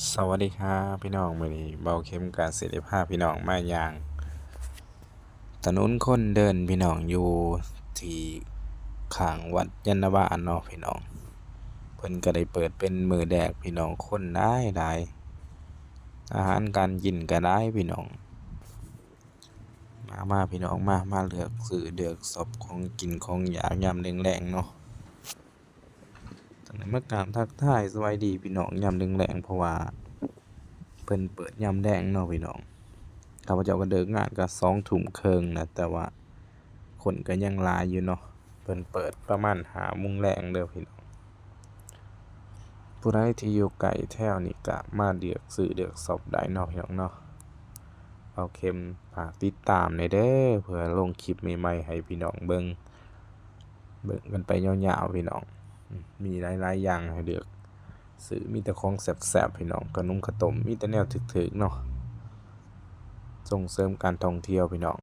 ສະຫວັດດີຄັບພີ່ນ້ອງ, ມື້ນີ້ເບົາເຂັມກະຊິໄດ້ພາພີ່ນ້ອງມາຍ່າງຖະໜົນຄົນເດີນພີ່ນ້ອງ, ຢູ່ທີ່ຂ້າງວັດຍານນາວາເນາະພີ່ນ້ອງ. ເພິ່ນກະໄດ້ເປີດເປັນມື້ແລກພີ່ນ້ອງ, ຄົນຫຼາຍໆ, ອາຫານການກິນກະຫຼາຍພີ່ນ້ອງ. ມາ ມາພີ່ນ້ອງ ມາ ມາເລືອກຊື້ເລືອກຊັອບຂອງກິນຂອງຢາກຍາມແລງໆເນາະ. ຈັ່ງໃດມາກາບທັກທາຍສະບາຍດີພີ່ນ້ອງຍາມແລງໆ ເພາະວ່າເພິ່ນເປີດຍາມແລງເນາະພີ່ນ້ອງ. ຂ້າພະເຈົ້າກະເລີກງານກະສອງທຸ່ມເຄິ່ງແລ້ວ, ແຕ່ວ່າຄົນກະຍັງຫຼາຍຢູ່ເນາະ. ເພິ່ນເປີດປະມານຫ້າໂມງແລງເດີພີ່ນ້ອງ. ຜູ້ໃດທີ່ຢູ່ໃກ້ແຖວນີ້ກະມາເລືອກຊື້ເລືອກຊັອບໄດ້ເນາະພີ່ນ້ອງເນາະ. ເບົາເຂັມຝາກຕິດຕາມແດ່ເດີ ເພື່ອລົງຄລິບໃໝ່ໆໃຫ້ພີ່ນ້ອງເບິ່ງ, ເບິ່ງກັນໄປຍາວໆພີ່ນ້ອງ. ອືມ ມີຫຼາຍໆຢ່າງໃຫ້ເລືອກຊື້, ມີແຕ່ຂອງແຊບໆພີ່ນ້ອງ, ຂະໜົມຂະຕົ້ມ, ມີແຕ່ແນວຖືກໆເນາະ. ສົ່ງເສີມການທ່ອງທ່ຽວພີ່ນ້ອງ,